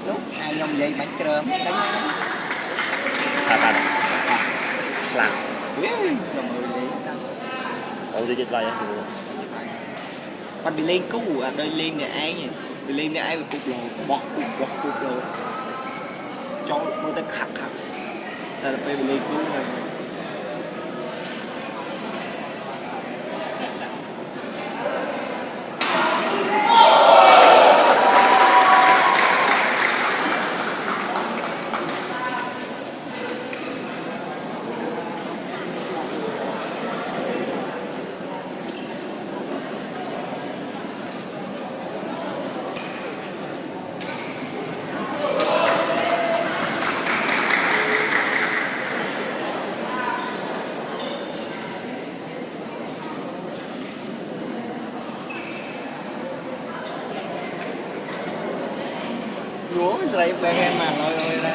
Lúc hai ông vậy bánh krơm, bánh. Sao ta? Sao? Ui, ông ơi vậy ta. Ông sẽ chết vai á. Bắt bị lên cú, à, đôi lên người ấy nhỉ. Bị lên người ấy mà cục lầu, bọt cục, bọt cục lầu. Cháu mới tới khắc khắc. Ta là phải bị lên cú này. Ủa, Israel phải khen mà nói rồi đó.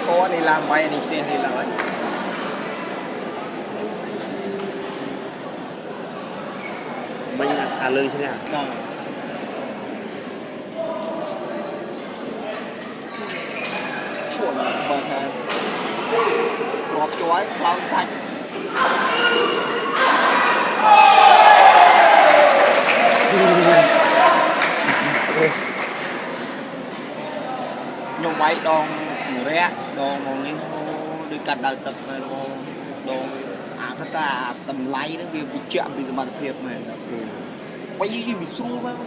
Ủa, đi làm vậy đi, đi làm vậy. ມັນອາເລີຍໃຊ່ໄໝ? ເຈົ້າ ຊ່ວງເປີດງານ ກອບຈອຍ ຄວາມໃສ ຍົງໄວ້ ດອງແຣະ ດອງມອງນີ້ ໂອ້ ດ້ວຍການດາວຕຶກແມ່ນ ດອງ ອາ ກະຕາ ຕຳໄລນັ້ນ ເປັນ ເປັນຈະ ເປັນສະມັດເພບແມ່ນ ໄປຢູ່ມີສະໂຣແມ່ນ.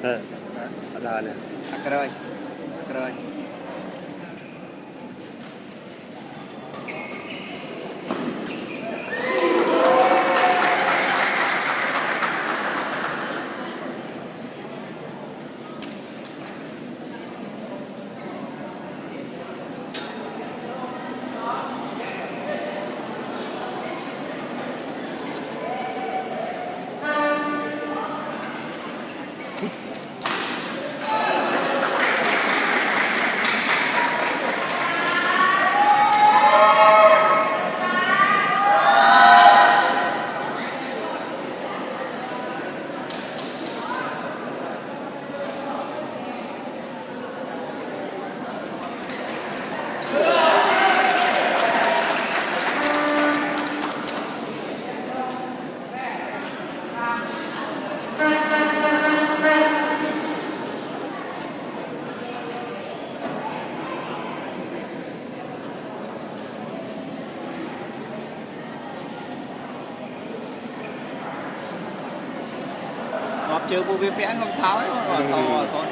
ເອີ ລາວເນຍ ອັກກະຮ້ອຍ ອັກກະຮ້ອຍ. ອອກເຈີຜູ້ເປັນໆ ກໍເທົ້າ ອອກ ອອກ ອອກ ອອກ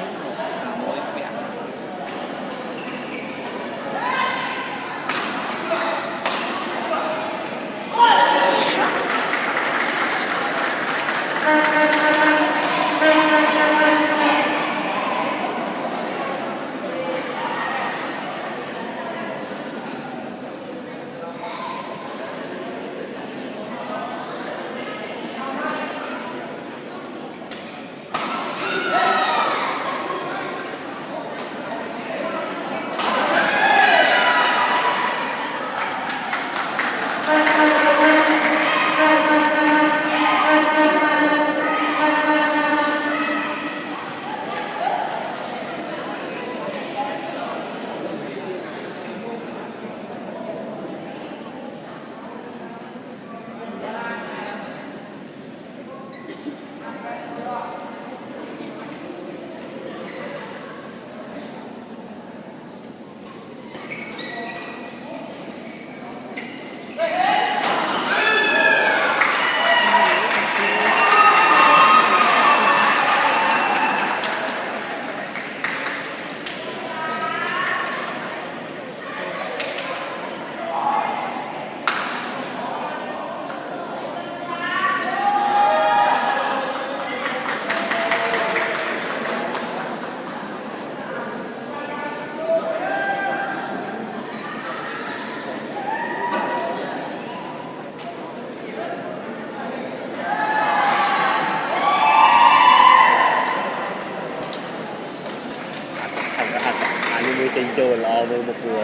ອາດ ອາດ ອາດ ອາດ ອັນນີ້ມືເຈັງໂຈນ ເອົາມືບໍ່ກົວ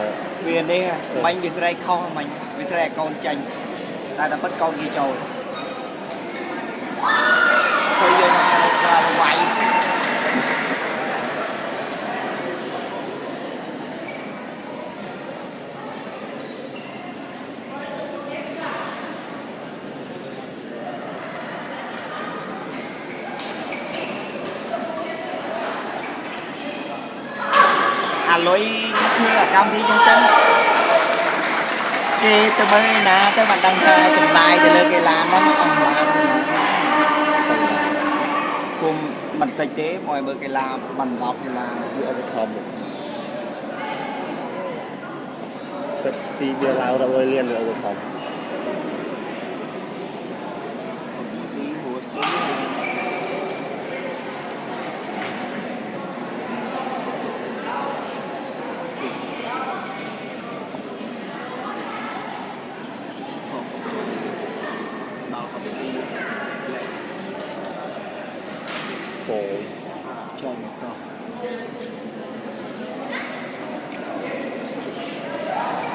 ວຽນເດ້ ເອີ ມັນກະສະໄດ້ເຂົ້າ ມັນກະສະໄດ້ກອນຈັງ ແຕ່ ແຕ່ເພິ່ນກອນກະໂຈນ ເຂົາເອີ້ນວ່າໄວ. ອາ ລົຍເພື່ອກຳທີ່ຈັ່ງຈັ່ງ ເກ ຕະເມີນາ ແຕ່ວ່າດັ່ງກະຈຳຫຼາຍ ຈະເລີກເວລານັ້ນ ອອກມາ ກຸມບັນໄດເຕະ ມວຍເບີກເວລາ ບັນດອກເວລາ ເອົາໄປທຳ. Pepsi ເບຍລາວ ເອົາໄວ້ລຽນ ເອົາໄວ້ທຳ.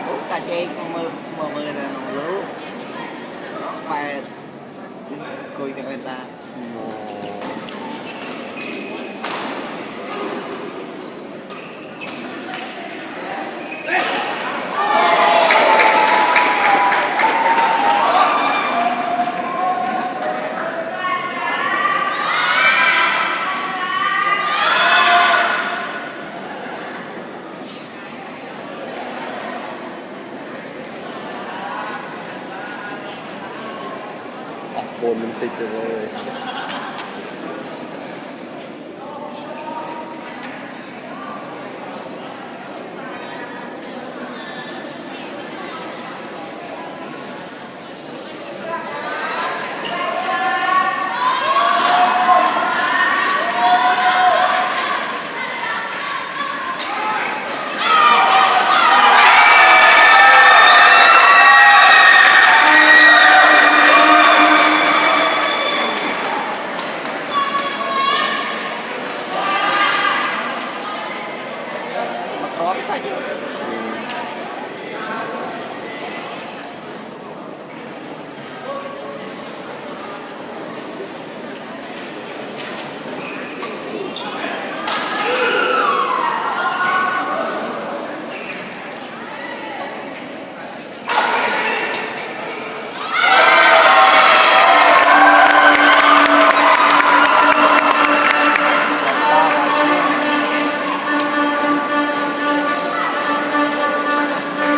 ໂກ ກະເຈກ ເມີ ເມີ ເມີນັ້ນ ລູກ ແປດ ໂກຍກັນໄປຕາ. ອ່ະ ໂກນມັນຕິດຢູ່ເລີຍ.